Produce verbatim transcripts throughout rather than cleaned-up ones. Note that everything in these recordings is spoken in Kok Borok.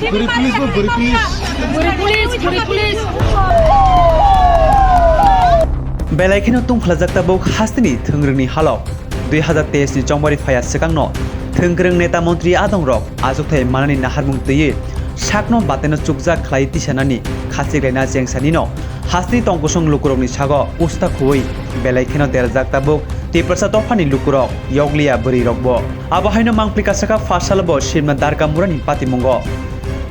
Buri police bo, buri police. Buri police, buri police. Belai kheno tungphlajak tabuk hasteni thwngrwngni halok. Dui hazar teis ni chongmari phaiya swkangno thwngkwrwng neta montri adongrok achukthai manani naharmung twiwi sakno bateno chukjak khlai tisanani khachiklaina chengsanino hasteni tongkosong lukurokni sago usta khuwi belai kheno derajak tabuk Tiprasa dophani lukurok, yokliya bwrwirokbo. Abo haino mangpli kasaka phasalo bo Simna Darka Murani patimungo.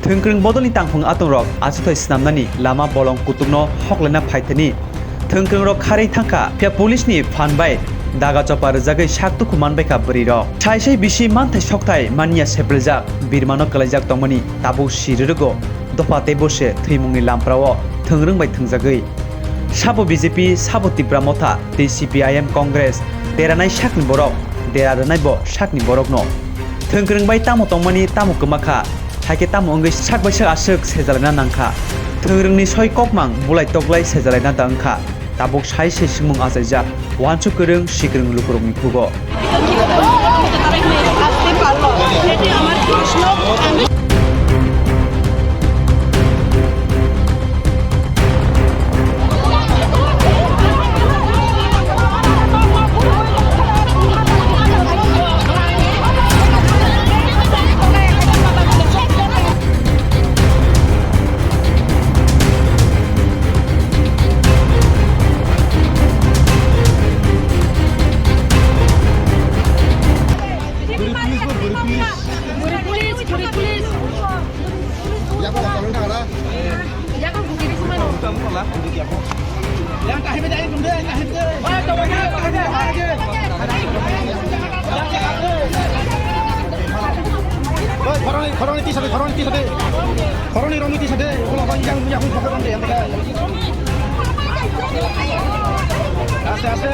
Thwngkwrwng bodolni tangphung atongrok achukthai snamnani lama bolong kutukno hoklaina phaithani. Thwngkwrwngrok kharwi thangkha, phiya police ni phan bai daga chopa rwjagwi sak tukhu manbaikha bwrwirok. Sai sai bisi manthai sokthai manya sepeljak, birmano kwlaijak tongmani tabuk siri rwgo dopha tei bo se thwimungni lamprao thwngkwrwng bai thwngjagwi. Sabo B J P, sabo Tipra Motha tei C P I M Congress, deranai sakni borok, dera rwnai bo sakni borokno. Thwngkwrwng bai tamo tongmani tamo kwma kha, hai khe tamo wngwi sak bai sak aswk sejalaina nang kha. Thwngkwrwngni soi kokmang bulai toklai sejalaina da wng kha. Tabuk sai se swngmung achaijak, uansuk kwrwng sikwrwng lukurokni phugo. Police, police. Khoroknwi, khoroknwi tisa de, khoroknwi tisa de. Khoroknwi romwi tisa de. Ulo bang yang punya pun khoroknwi de, yang de. Aste, aste.